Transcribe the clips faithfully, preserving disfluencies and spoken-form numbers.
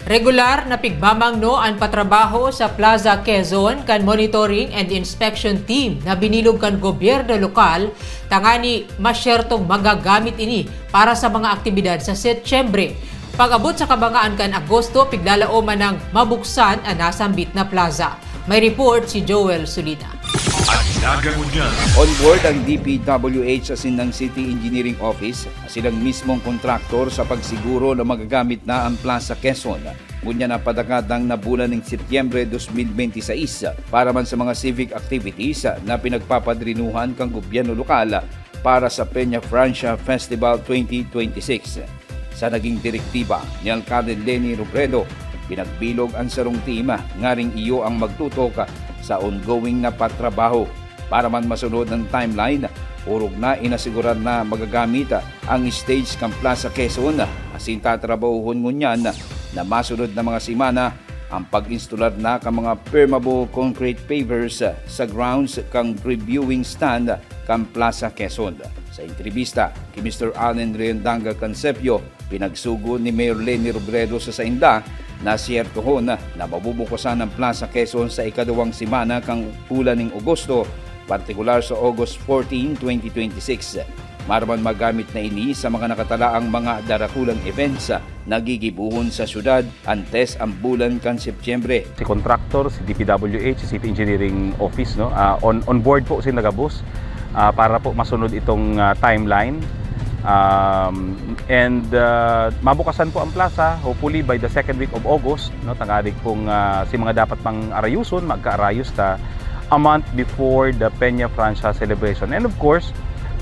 Regular na pigmamangno an patrabaho sa Plaza Quezon kan Monitoring and Inspection Team na binilog kan gobyerno lokal tangani masyertong magagamit ini para sa mga aktibidad sa Setyembre. Pag-abot sa kabangaan kan Agosto, piglalaoman nang mabuksan an nasambit na plaza. May report si Joel Sulina. Ang Naga Ngunyan. On board ang D P W H asin ang City Engineering Office, silang mismong kontraktor sa pagsiguro na magagamit na ang Plaza Quezon. Ngunyan na padagatang na bulan ning Setyembre dos mil benti sais para man sa mga civic activities na pinagpapadrinuhan kan gobyerno lokal para sa Peña Francia Festival twenty twenty-six. Sa naging direktiba ni Alkalde Leni Robredo, pinagbilog an sarong team ngaring iyo ang magtutok sa ongoing na patrabaho. Para man masunod ang timeline, orog na inasigurar na magagamit ang stage kan Plaza Quezon asin tatrabahohon ngunyan na masunod na mga semana ang pag-instalar na kan mga permeable concrete pavers sa grounds kan reviewing stand kan Plaza Quezon. Sa entrebista ki Mister Allen Riondanga Concepio, pinagsugo ni Mayor Leni Robredo sa sainda na siyertohon na mabubukasan ang Plaza Quezon sa ikaduwang semana kan bulan ning Agosto, partikular sa August fourteen, twenty twenty-six. Para man magamit na ini sa mga nakatalaang mga darakulang events na gigibohon sa syudad antes ang bulan kan Setyembre. Si contractor, si D P W H, si City Engineering Office, no? Ah, on, on board po si Nagabus ah, para po masunod itong ah, timeline. Um, and ah, mabukasan po ang plaza, hopefully by the second week of August, no? Tangarig pong ah, si mga dapat pang arayuson, magkaarayos ta a month before the Peña Francia celebration. And of course,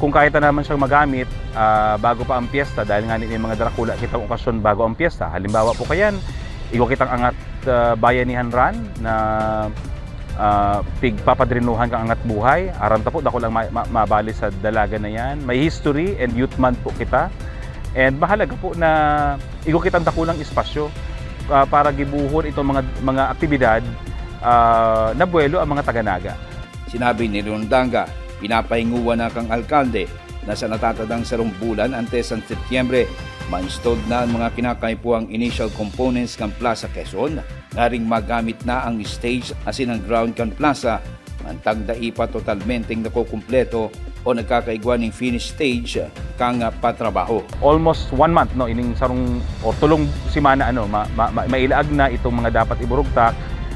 kung kaya ta naman siyang magamit ah, bago pa ang piyesta, dahil nga may mga darakula kitang okasyon bago ang piyesta. Halimbawa po kayan, igwa kitang Angat ah, Bayanihan Run na ah, pigpapadrinuhan kan Angat Buhay. Aram ta po, dakulang ma- ma- mabali sa dalagan na yan. May history and youth month po kita. And mahalaga po na igwa kitang dakulang espasyo ah, para gibohon itong mga mga aktibidad ah, na buwelo ang mga taga-Naga. Sinabi ni Riondanga, pinapahinguan na kan alkalde na sa natatadang sarong bulan antes kan Setyembre, ma-installed na an mga kinakaipuhang initial components kan Plaza Quezon, ngaring magamit na ang stage asin an ground kan plaza, mantang dai pa totalmenteng nakukumpleto o nagkakaigwa nin finished stage kan patrabaho. Almost one month, no, ining sarong o tulong semana, ano, ma, ma, ma, mailaag na itong mga dapat iburugtak,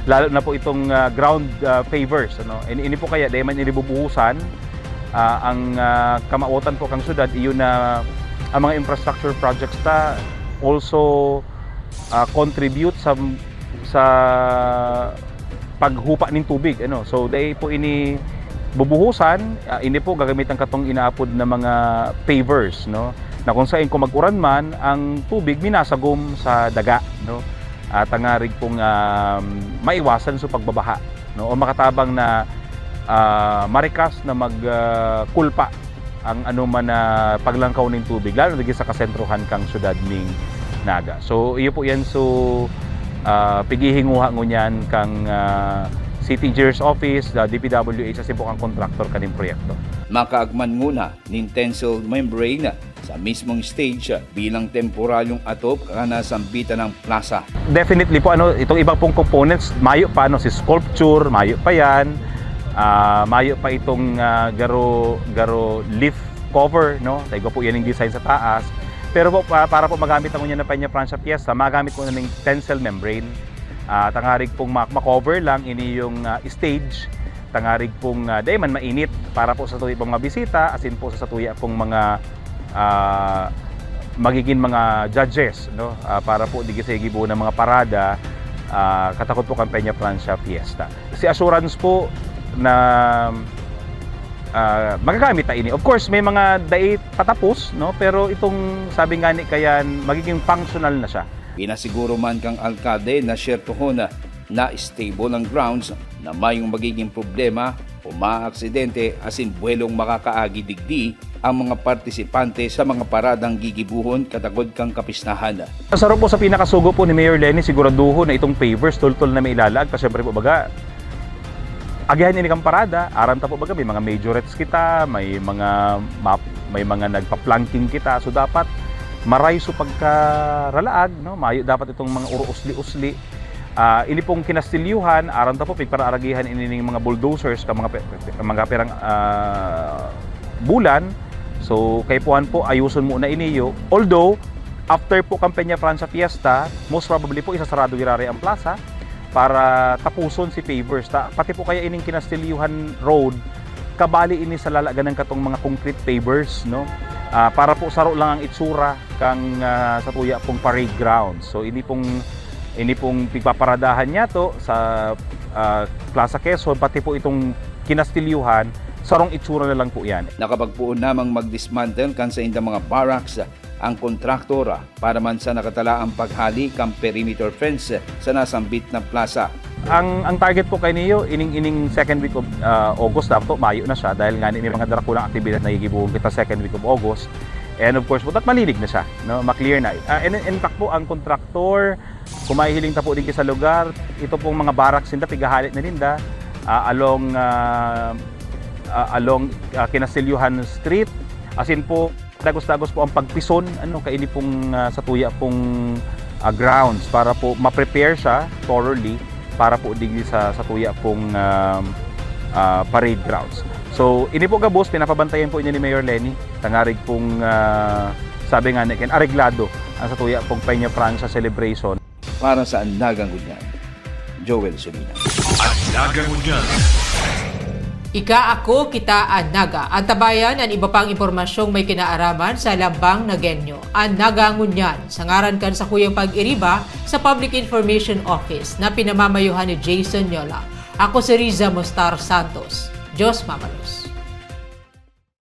lalo na po itong ah, ground ah, pavers, ano. Ini, ini po kaya dai man ini bubuhusan ah, ang ah, kamawotan po kang syudad, iyo na ang mga infrastructure projects ta also ah, contribute sa sa paghupa nin tubig, ano. So dai po ini bubuhusan, ah, ini po gagamitan katong inaapod na mga pavers, no, na kung sain kung mag-uran man, ang tubig minasagom sa daga, no, at tangarig pong um, maiwasan sa pagbabaha, no, o makatabang na ah, marikas na mag ah, kulpa ang anuman na paglangkaw nin tubig, lalo na dito sa kasentrohan kang syudad ning Naga. So iyo po yan, so ah, pigihinguha ngunyan kang ah, City Engineer's Office, the D P W H, asin po kang kontraktor kaning proyekto. Makaagman nguna nin tensile membrane sa mismong stage bilang temporaryong atop kan nasambitan ng plaza. Definitely po, ano, itong iba pong components, mayo pa, no, si sculpture, mayo pa yan. Ah, mayo pa itong ah, garo, garo leaf cover, no? Tayo po yan yung design sa taas. Pero po, pa- para po magamit ang unya na Peña Francia Fiesta, magamit po na ng tensile membrane. Ah, tangarig pong ma- ma-cover lang ini yung ah, stage, tangarig pong ah, dai man mainit para po sa tuya pong mga bisita, asin po sa satuya pong mga ah, magiging mga judges, no? Ah, para po digi sa gibo ng mga parada, ah, katakot po kan Peña Francia Fiesta. Si assurance po na ah, magagamit ta ini. Of course, may mga dai patapos, no? Pero itong sabi nga ni kayan, magiging functional na siya. Pinasiguro man kang alkalde na siyertohon na stable ang grounds na mayong magiging problema o maaksidente asin buwelong makakaagi digdi ang mga partisipante sa mga paradang gigibohon katakod kan kapistahan. Sa po sa pinakasugo po ni Mayor Leni, siguraduhon na itong pavers, tultol na may ilalaag. Kasi syempre po, baga, agihan ini kang parada, aram ta po baga, may mga majorettes kita, may mga map, may mga nagpa-planking kita. So dapat Maray so pagkaralaag, no? Mayo dapat itong mga uruusli-usli. Ah, ini pong kinastilyuhan, aram ta po, pigparaaragihan ini ning mga bulldozers ka mga pe-, pe-, mga pirang, ah, bulan. So, kaipuhan po, ayuson muna iniyo. Although, after po kan Peña Francia Fiesta, most probably po, isasarado giraray ang plaza para tapuson si pavers. Ta, pati po kaya ining kinastilyuhan road, kabali ini sa lalagan ng katong mga concrete pavers, no? Ah, para po saro lang ang itsura kang, ah, sa tuya pong parade grounds. So, ini pong, ini pong pigpaparadahan niya to sa, ah, Plaza Quezon, pati po itong kinastilyuhan, sarong itsura na lang po yan. Nakapagpoon namang mag-dismantle kan saindang mga barracks ang kontraktor para man sa nakatalaang paghali kan perimeter fence sa nasambit na plaza. Ang, ang target po kay niyo, ining, ining second week of, ah, August na to, mayo na siya dahil nga may mga darakulang aktibidad na gigibohon kita second week of August. And of course, butat malinig na siya, no? Ma-clear na. Ah, and in fact po, ang kontraktor, kung mahihiling ta po din sa lugar, ito pong mga barracks ninda, pigahalit na ninda, ah, along, ah, ah, along, ah, Kinastilyuhan Street. As in po, dagos-dagos po ang pagpison, ano, kaini pong, ah, sa tuya pong, ah, grounds para po ma-prepare siya thoroughly para po digdi sa, sa tuya pong, ah, ah, parade grounds. So, ini po gabos, pinapabantayan po inyo ni Mayor Leni. Tangarig pong, ah, sabi nga ni Ken, areglado ang sa tuya pong Peña Francia celebration. Para sa Andagang Ngunyan, Joel Solina. Andagang Ngunyan. Ika, ako, kita, Andaga. Antabayan an iba pang impormasyong may kinaaraman sa Lambang Nagenyo. Andagang Ngunyan, sa ngaran kan sakuyang pag-iriba sa Public Information Office na pinamamayohan ni Jason Yola. Ako si Riza Mostar Santos. Diyos mabalos.